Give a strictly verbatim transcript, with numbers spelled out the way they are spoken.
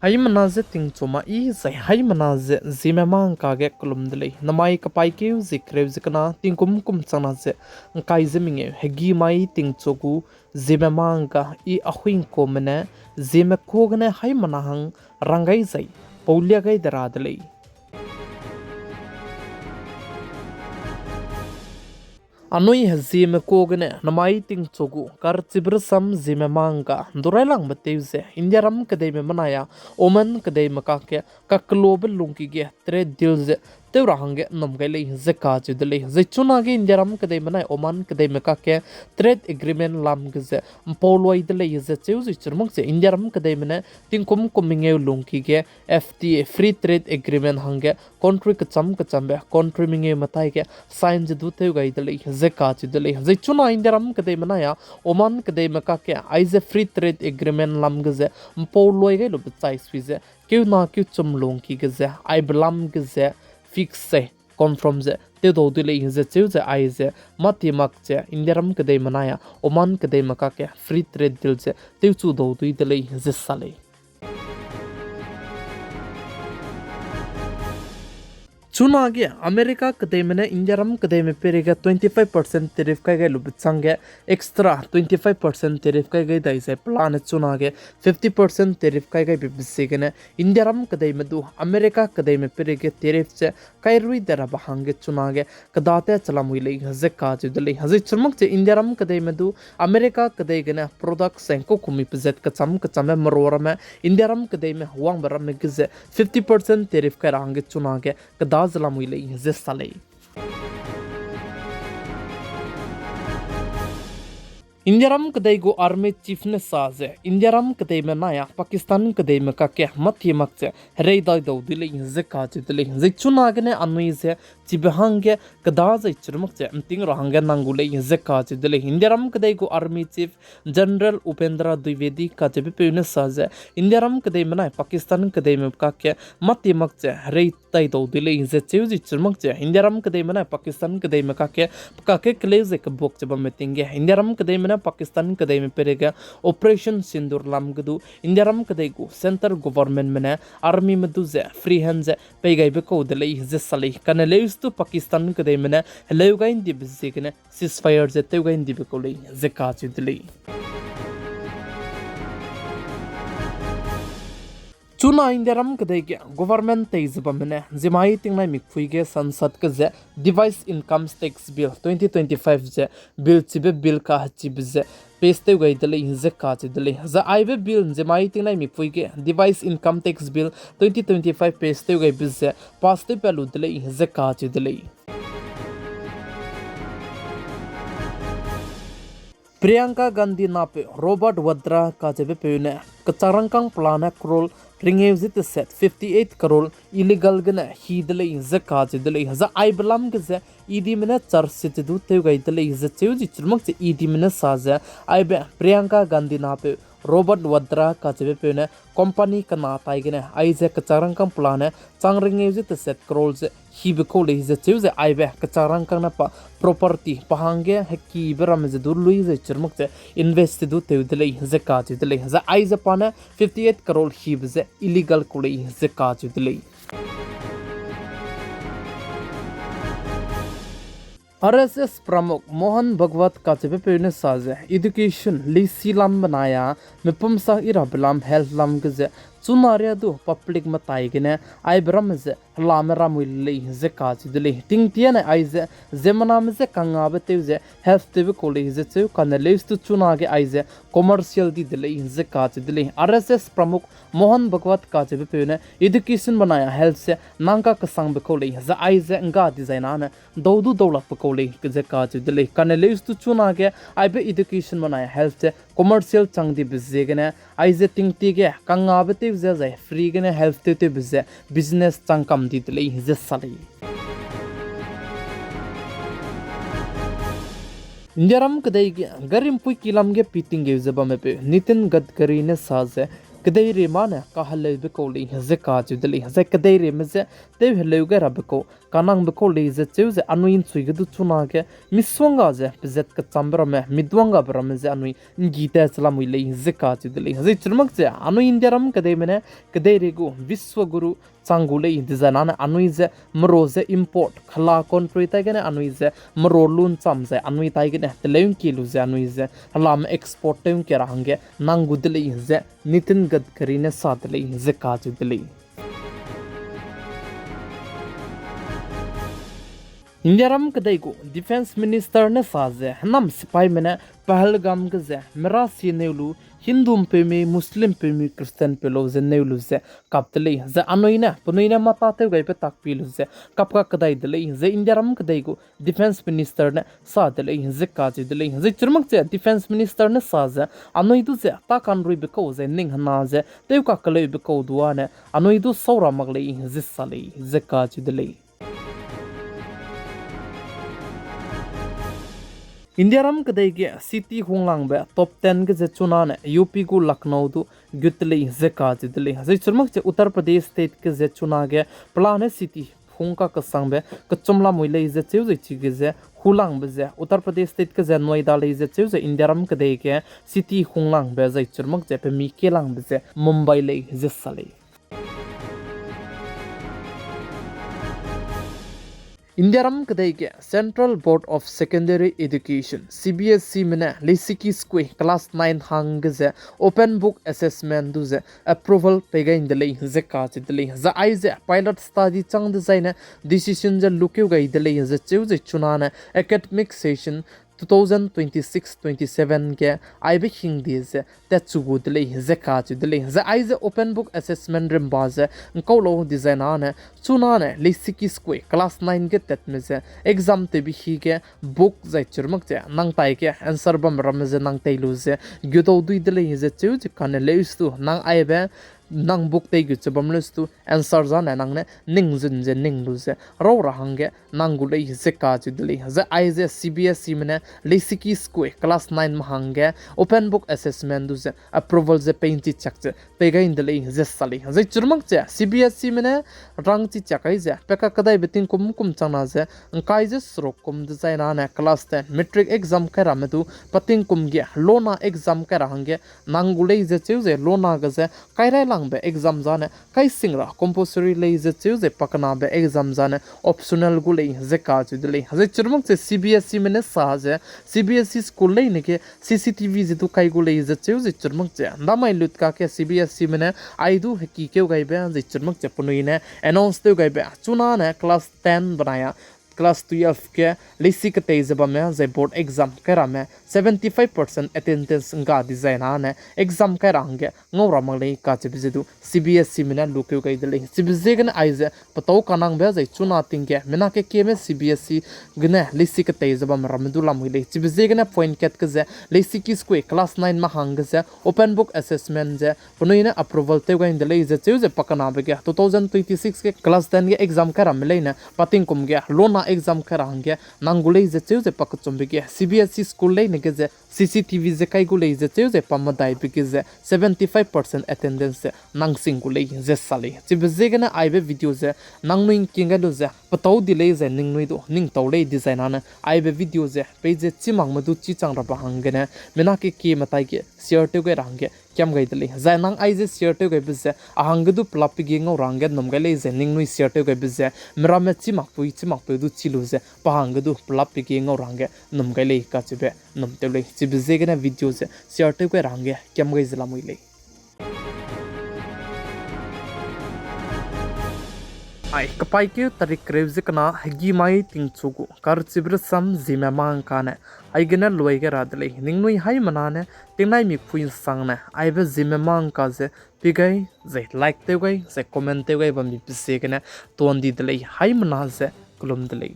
Haimena ze tingchu ma i zai haimena ze Zeme mangka ge kelum de lei. Namai kapaîkeu zie kereu ze kena tingkum kum changna ze ngkai ze mengeu hegî mai tingchu gu Zeme mangka i ahuingkume ne Zeme ka gene haimena hang rang gai zai paulia gai de ra de lei. Anui Zeme ka gene namai tingchu gu karchibe rasam Zeme mangka ndu railangbe tew ze Indiaram kedeime benai a Oman kedeime kakge kakelobe lungki ge trade deal ze tew ra hangge nnum gai lei ze kacheu de lei. Zai chunage Indiaram kedeime benai Oman kedeime kakge trade agreement lam ge ze mpau luai de lei ze cheu zui chirmak ze Indiaram kedeime ne tingkum kum mengeu lungki ge F T A, Free Trade Agreement hangge country kecham kechambe country mengeu metai ge sign ze du tew gai de lei ze kacheu de lei. Zai chuna Indiaram kedeime benai a Oman kedeime kakge aize Free Trade Agreement lam ge ze mpau luai gai lube chai sui ze keuna keuchum lungki ge ze aibe lam ge ze fix ze confirm ze tewdau dui lei ze cheu ze aize mâtie mak ze Indiaram kedeime benai a Oman kedeime kakge free trade deal ze tewchu dau dui de lei ze sa lei. Chunage America kedeime ne Indiaram kedeime peireige twenty five percent tariff kai gai lube changge extra twenty five percent tariff kai gai dai zai pelane chunage fifty percent tariff kai gaibe ziegene Indiaram kedeime du America kedeime peireige tariff ze kairui de rabe hangge chunage kedate chelamui lei ze kacheu de lei. Zai chirmak ze Indiaram kedeime du America kedei gene product seng kaukumi pezat kecham kechambe merua ramme Indiaram kedeime wangbe ramme ge ze fifty percent tariff kai ra hangge chunage keda ze lamui lei ze sa lei. Indiaram kedei gu army chief ne sa ze Indiaram kedeime benai a Pakistan kedeime kakge mâtie mak ze herei dai dau dui lei ze kacheu de lei. Zai chunagene anui ze chibe hangge keda zai chirmak ze nting ra hangge nang gu lei ze kacheu de lei. Indiaram kedei gu army chief General Upendra Dwivedi kacheubepeu ne sa ze Indiaram kedeime benai Pakistan kedeime kakge mâtie mak ze herei dai dau dui lei ze cheu zi chirmak ze Indiaram kedeime benai Pakistan kedeime kakge, kakge keleu ze kebuak ze bamme ting ge Indiaram kedeime ne Pakistan kedeime peireige Operation Sindoor lam ge du Indiaram kedei gu centre governmentme ne armyme du ze free hand ze pei gaibe kau de lei ze sa lei. Kane leuse du Pakistan kedeime ne heleu gai ndibe ziegene ceasefire ze tew gai ndibe kau lei ze kacheu de lei. Chuna Indiaram kedei ge government tei ze bamme ne ziemmai tingnai mikpui ge Sansad ge ze Device Income Tax Bill twenty twenty-five ze bill chibe bill kahechibe ze pass tew gai de lei ze kacheu de lei. Zai aibe bill ziemmai tingnai mikpui ge Device Income Tax Bill twenty twenty-five pass tew gaibe ze pass tewpat lu de lei ze kacheu de lei. Priyanka Gandhi napeu Robert Vadra kacheubepeu ne kechak rangkâng pelane crore ringeu ze teset fifty eight crore illegal gene hi de lei ze kacheu de lei. Zai aibe lam ge ze EDme ne charge sheet ze du tew gai de lei ze cheu zi chirmak ze EDme ne sa ze aibe Priyanka Gandhi napeu Robert Vadra kacheubepeu ne company kena tai gene aize kechak rangkâng pelane chang ringeu ze teset crore ze hibe kau lei ze cheu ze aibe kechak rangkâng ne pa property pa hangge hekibe ramme ze du lui ze chirmak ze invest ze du tew de lei ze kacheu de lei. Zai aize pa ne fifty eight crore hibe ze illegal kau lei ze kacheu de lei. RSS Pramukh Mohan Bhagwat kacheubepeu ne sa ze education lisi lam benai a mepum sak i rabe lam health lam ge ze chuna ria du public metai gene aibe ramme ze helame ramui lei ze kacheu de lei. Tingtiane aize ziemmename je kangngabe tew ze health tewbe kau lei ze cheu kane leuse du chunage aize commercial di de lei ze kacheu de lei. RSS Pramukh Mohan Bhagwat kacheubepeu ne education benai a health ze nang kakesangbe kau lei zai aize ngga dizai nane dau du daulakbe kau lei ze kacheu de lei. Kane leuse du chunage aibe education benai health ze commercial chang dibe ziegene aize tingtie ge kangngabe tew ze zai free gene health tewtewbe ze business chang kam di de lei ze sa lei. Indiaram kedei ge garimpui kilam ge pi tinggeu ze bammepeu Nitin Gadkari ne sa ze kedeireime ne kaheleube kau lei ze kacheu de lei. Zai kedeireme je tew heleu gai rabe kau, kanangbe kau lei ze cheu ze anui ’nchui ge du chunage, misongga ze pezat kechambe ramme, miduanggabe ramme ze anui ’nggi tat che lamui lei ze kacheu de lei. Zai chirumak ze anui Indiaram kedeime ne kedeirei gu Vishwa Guru chang gu lei dezai nane anui ze mero ze import, hela country taigene anui ze mero lu ’ncham zai anui taigene teleu ’ngkie lu ze anui ze helame export tew ’ngkia ra hangge nang gu de lei ze Nitin Gadkari ne sa de lei ze kacheu de lei. Indiaram kedei gu Defence Minister ne sa ze, hênam sipaime ne Pahalgam ge ze mera sie neu lu, Hindu ’mpeumi, Muslim ’mpeumi, Christian ’mpeu lau ze neu lu ze kap de lei, zai anui ne penui ne mata tew gaibe takpi lu ze kap kakedai de lei, ze Indiaram kedei gu Defence Minister ne sa de lei ze kacheu de lei. Zai chirumak ze Defence Minister ne sa ze, anui du ze ta ka'nruibe kau zai ning hena ze tew kakeleube kau du â ne anui du sau ra mak lei ze sa lei ze kacheu de lei. Indiaram kedei ge city hunglangbe top ten ge ze chunane U P gu Lucknow du gut de lei ze kacheu de lei. Zai chirumak ze Uttar Pradesh State ge ze chunage pelane city hung kakesangbe kechum lamui lei ze cheu zai chige ze hulangbe ze Uttar Pradesh State ge ze Noida lei ze cheu zai Indiaram kedei ge city hunglangbe zai chirumak ze pemi kelangbe ze Mumbai lei ze sa lei. Indiaram kedei ge Central Board of Secondary Education, C B S Eme ne leisiki skui class nine hangge ze open book assessment du ze approval pei gai ’nde lei ze kacheu de lei. Zai aize pilot study chang dezaine decision ze lukeu gai de lei ze cheu zai chunane academic session two thousand twenty-six twenty-seven ge aibe hingde ze tatchu gu de lei ze kacheu de lei. Zai aize open book assessment rimba ze ’ngkau lau dezai nane chunane leisiki skui class nine ge tatme ze exam tewbe hige book zai chirumak ze nang taige answer bam ramme ze nang tei lu ze gudau dui de lei ze cheu ze kane leustu nang aibe nang book tei gu che bam leustu answer zane nang ne ning zun ze ning lu ze rau ra hangge nang gu lei ze kacheu de lei. Zai aize C B S Eme ne leisiki skui class nine me hangge open book assessment du ze approval ze pei ’nchichak ze pei gai ’nde lei ze sa lei. Zai chirumak ze C B S Eme ne rang chichak ai ze pe kakedaibe tingkum kum changna ze ’ngkai ze seruk kum dezai nane class ten matric exam kai ramme du pa tingkum ge lona exam kai ra hangge nang gu lei ze cheu ze lona ge ze kairailangbe exam zane kaising ra compulsory lei ze cheu ze pakenabe exam zane optional gu lei ze kacheu de lei. Zai chirumak ze C B S Eme ne sa ze C B S E school leine ge C C T V ze du kai gu lei ze cheu ze chirumak ze ’ndamai lut kakge C B S Eme ne ai du hekikeu gaibe zai chirumak ze penui ne announce tew gaibe chunane class ten benai a class twelve ge leisi ketei ze bamme zai board exam kai ramme seventy-five percent attendance ’ngga dezai nane exam kai ra hangge ngau ra mak lei kacheube ze du C B S Eme ne lukeu gai de lei. Chibe ziegene aize petâu kanangbe zai chuna ting ge mina kekieme C B S E gene leisi ketei ze bamme ramme du lamui lei. Chibe ziegene point kat ge ze leisiki skui class nine me hangge ze open book assessment ze penui ne approval tew gai ’nde lei ze cheu ze pakenabe ge two thousand twenty-six ge class ten ge exam kai ramme leine pa tingkum ge lona exam kai ra hangge nang gu lei ze cheu ze pakechumbe ge C B S E school leine ge ze C C T V ze kai gu lei ze cheu ze pa medaibe ge ze seventy-five percent attendance ze nang sing gu lei ze sa lei. Chibe ziegene aibe video ze nangnui ’ngking gai lu ze petâu di lei zai ningnui du ning tau lei dezai nane aibe video ze peize chî makme du chî chang rabe hanggene mina kekieme taige share tew gai ra hangge kiam gai de lei. Zai nang aize share tew gaibe ze a hangge du pelap pege ngau ra hangge ’nnum gai lei ze ningnui share tew gaibe ze miramme chî makpui chî makpeu du chî lu ze pa hangge du pelap pege ngau ra hangge ’nnum gai lei kacheube ’nnum tew lei. Chibe ziegene video ze share tew gai ra hangge kiam gai ze lamui lei. Ai kepaîkeu tarik kereu ze kena hegî mai tingchu gu karchibe rasam Zeme Mangka ne aigene luai gai ra de lei. Ningnui haimena ne tingnai mikpui ’nsangne aibe Zeme Mangka ze pi gai, zai like tew gai, zai comment tew gai bambe ziegene tuan di de lei. Haimena ze kelum de lei.